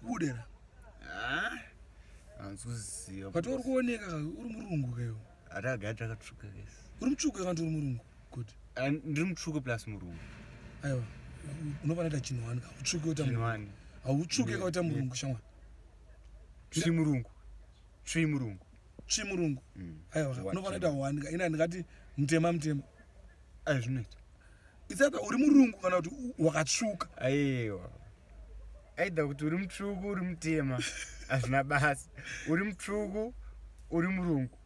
Tikubude here? Ah, handisi kuziva. But uri kuoneka ka uri murungu ka iwe. Atagara takatsvuka kesi. Uri mutsvuku kana kuti uri murungu? Good. Ah, ndiri mutsvuku plus murungu. Aiwa. Unofanira kuita chinhu wani ka. Utsvuke uta murungu. Hautsvuke ka uta murungu shamwari. Tsvi murungu. Tsvi murungu. Tsvi murungu. Mm. Aiwa unofanira kuita wani ka. Ina ndingati mutema mutema. Ai zvinoita. It's either uri murungu kana kuti wakatsvuka. Aiwa. Either kuti uri mutsvuku uri mutema hazvina basa. Uri mutsvuku uri murungu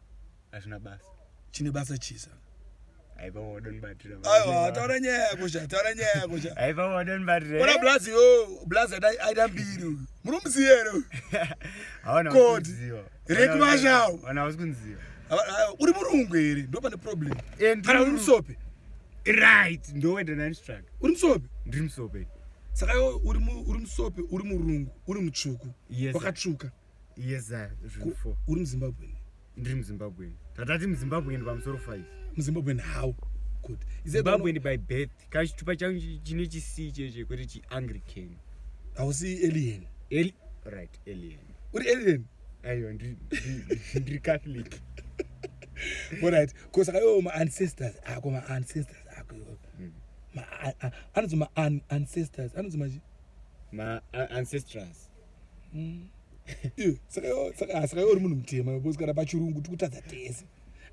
hazvina basa. Chine basa chii saka? Aiva wadonibatira. Aiwa taura nyaya yako sha, taura nyaya yako sha. Aiva wadonibatira. Ona blazi yo, blazi aida mbiri uyu. Munomuziva here uyu? Hawana kuziva. Reki mashau. Wana hausi kunziva. Uri murungu here? Ndo pane problem. Kana uri musope. Right, ndowenda nani struggle. Uri musope? Ndiri musope. Saka iwe uri uri musope, uri murungu, uri mutsvuku. Yes. Wakatsvuka. Yes sir, zviri Uri muZimbabwe. Ndiri muZimbabwe. Tatati muZimbabwe pamusoro 5. MuZimbabwe how? Good. Zimbabwe by birth. Kana chitupa changu chine chisi cheche kwete chiAnglican. Hausi alien. Right, alien. Uri alien? Aiwa, ndiri Catholic. Alright. Ko saka iwo ma ancestors ako, ma ancestors ako iwo. Ma anonzi ma ancestors, anonzi machi? Ma ancestors. Iwe, saka iwo, saka saka iwo uri munhu mutema because kana pachirungu tikutadza tese.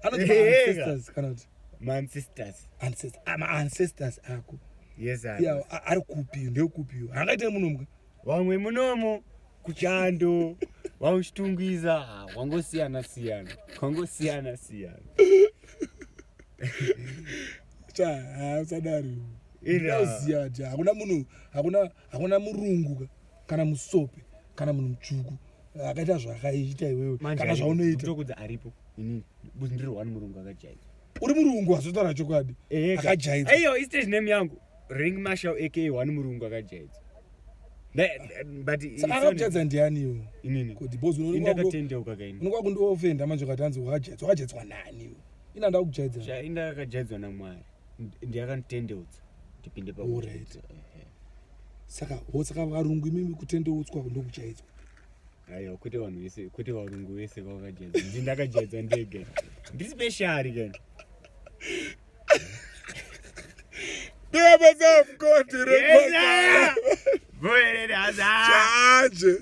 Anonzi ma ancestors kana kuti ma ancestors. Ancestors, ma ancestors ako. Yes, sir. Yeah, ari kupi ndekupi hangaite munomu vamwe munomu kuchando vamwe chitungwiza wangosiyana siyana kwangosiyana siyana cha usadaro uziya kuti hakuna munhu hakuna hakuna murungu kana musope kana munhu mutsvuku akaita zvakaita iwewe kana zvaunoita tokudza aripo inini buzi ndiri one murungu akajaidzwa uri murungu azotaura chokwadi akajaidzwa iyo istage name yangu ring marshal aka one murungu akajaidzwa but saka akakujaidza ndiani iwe inini kuti because ndakatendeuka kaini unokwa kundiofenda manje ukati hanzi wakajaidzwa wakajaidzwa nani iwe ina ndakujaidza sha inda akajaidzwa namwari ndiye akanditendeutsa ndipinde pa right saka ho saka varungu imimi kutendeutswa ndokujaidzwa aiwa kwete vanhu vese kwete varungu vese vakajaidzwa ndi ndakajaidzwa ndega ndiri special kani Ndiyabasa mkoti rekosa. Voerere haza. Chaje.